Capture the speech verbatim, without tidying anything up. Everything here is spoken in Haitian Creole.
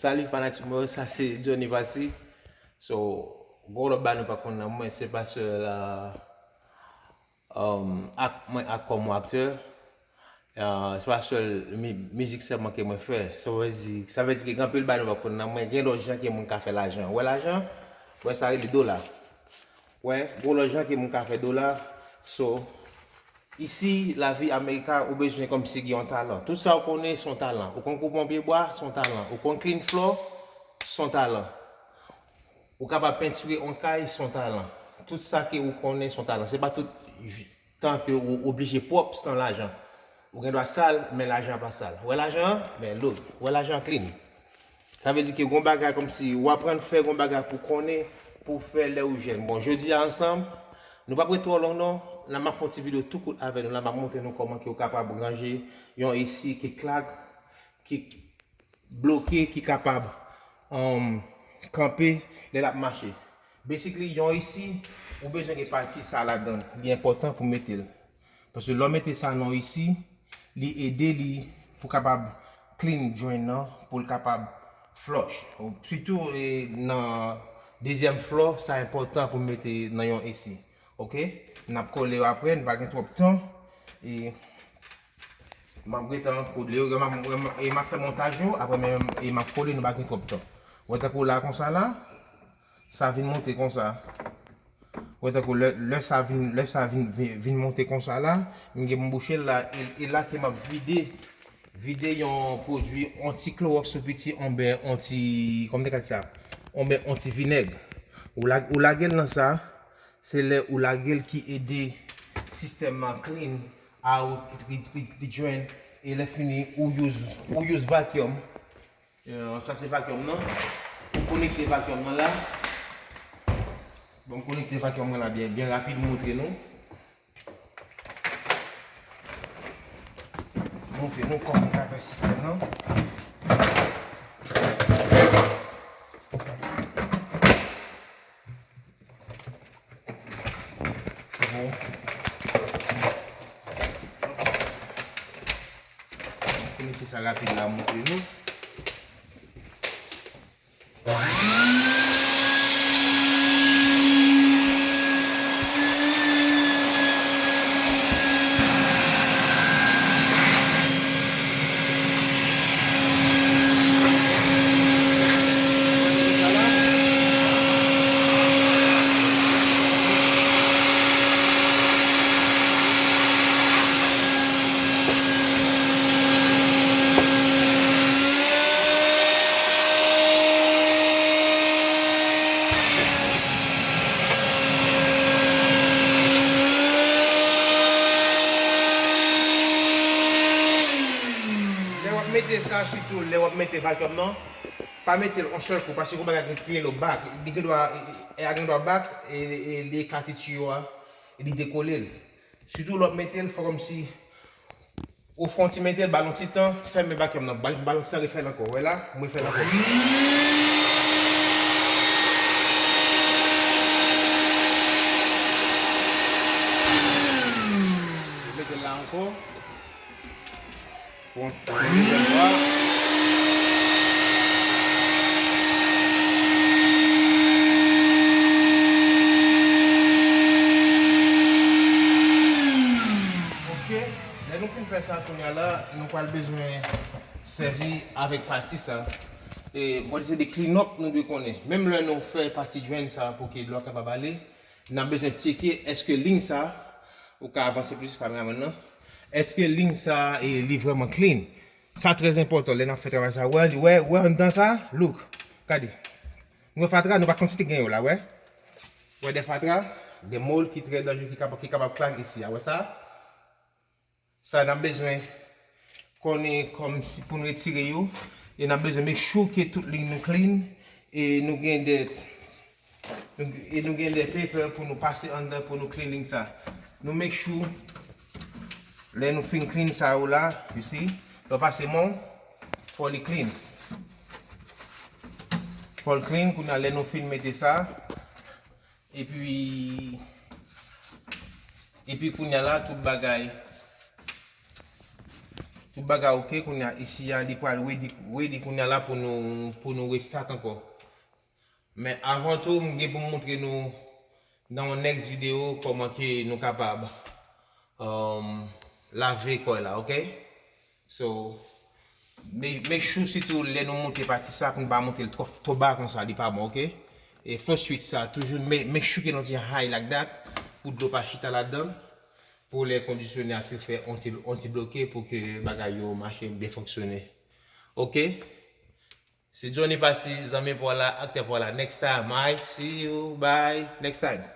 Salut fanatik mwen yo, sa se Johnny Passy. So, gwo lòb ba nou pa konn nan mwen, se pastè la, um, ak mwen ak kòm yon aktè. Uh, se pa sèl mi- mizik sèlman ke mwen fè. Sa vle di, sa vle di ke gen anpil bagay nou pa konn nan mwen. Gen lòt jan ke moun ka fè lajan. Wè lajan, wè sa rele dola. Wè, gwo lòt jan ke moun ka fè dola. So, isi, lavi Amerika, ou bezwen kòmsi gen yon talan. Tout sa ou konnen, se yon talan. Ou konn koupe yon pye bwa, se yon talan. Ou konn clean floor, se yon talan. Ou kapab pentire yon kay, se yon talan. Tout sa ke ou konnen, se yon talan. Se pa tout j- tan ke ou oblije pwòp san lajan. Ou gen dwa sal, men lajan pa sal. Wè lajan an, men look. Wè lajan clean. Sa vle di ke gon bagay kòmsi ou aprann fè, gon bagay pou konnen, pou fè lè ou jèn. Bon, jodi a ansanm, nou p ap ret twò long non. La m ap fè yon ti videyo tou kout avè nou. La m ap montre nou kòman ke ou kapab ranje yon esi ki klak, ki bloke, ki kapab, um, kanpe lè l ap mache. Basically, yon esi, ou bezwen gen pati sa ladan l. Li enpòtan pou mete l. Paske lè w mete sa nan esi, li ede li pou kapab clean drain nan, pou l kapab flush. Sitou, e, nan dezyèm floor, sa enpòtan pou mete nan yon esi. Ok? N ap kole yo apre, nou pa gen twòp tan. E m ap gentan kole yo, e m ap, e m ap, e m ap fè montaj yo, apre men, e m ap kole, nou pa gen twòp tan. Wè tankou la konsa la, sa vin monte konsa. Wè tankou lè, lè sa vin, lè sa vin, vin, vin monte konsa la, m gen m bouche l la, e, e la ke m ap vide, vide yon pwodui anti klowòks tou piti, anben anti, kòman te ka di sa? Anben anti vinèg. Ou la, ou lage l nan sa, se lè ou lage l ki ede sistèm nan clean out, li, li, li drain, e lè fini, ou use, ou use vacuum. Euh, sa se vacuum nan. Ou konekte vacuum nan la. Bon, m konekte vacuum nan la byen, byen rapid, m montre nou. Montre nou kòman nou ka fè sistèm nan. Bon. Konekte sa rapid la, montre nou. Lè w ap mete sa, sitou lè w ap mete vacuum nan, pa mete l yon sèl kou, paske gon bagay ki rele bak. Li gen dwa, e, e, e a gen dwa bak, e, e, li eklate tiyo a, e li dekole l. Sitou lè w ap mete l, fò kòmsi ou fè yon ti mete l, ba l yon ti tan, fèmen vacuum nan, ba l, ba l yon ti tan, refè l ankò. Wè la, m refè l ankò. Mete l la ankò. Bon, sou dezyèm fwa. Ok, lè nou fin fè sa kounye a la, nou pral bezwen sèvi avèk pati sa. E, bon, se de clean up nou dwe konnen. Menm lè nou fè pati drain sa pou ke dlo a kapab ale, n ap bezwen tcheke èske liy sa, ou ka avanse plis kameramann nan, èske liy sa, e, li vrèman clean. Sa trè enpòtan lè n ap fè travay sa. Wè, wè, wè anndan sa, look, gade. Nou wè fatra, nou pa kantite gen yo la, wè. Wè de fatra, de mold ki trè danjere, ki kapab, ki kapab klak isi a, wè sa? Sa n ap bezwen konnen kòm si pou n retire yo. E n ap bezwen make sure ke tout liy nou clean. E nou gen de, nou, e nou gen de paper pou nou pase anndan pou nou cleaning sa. Nou make sure lè nou fin clean sa yo la, you see, lè w pase men w, fò li clean. Fò l clean, kounye a lè nou fin mete sa, Epi, epi kounye a la, tout bagay, Tout bagay ok, kounye a isi a li pral ready, ready kounye a la pou nou, pou nou restart ankò. Men avan tou, m gen pou m montre nou nan yon next video kòman ke nou kapab um, lave kò la, ok? So, make sure sitou lè nou monte pati sa pou nou pa monte l twò, twò ba konsa, li pa bon, ok? E fè switch sa, toujou make sure ke nou ti high like that pou dlo pa chita ladan. Pou lè kondisyonè a si l fè on ti, on ti bloke pou ke bagay yo mache byen fonksyone. Ok? Se Johnny Passy, zanmi pa w la, aktè pa w la. Next time, I see you. Bye. Next time.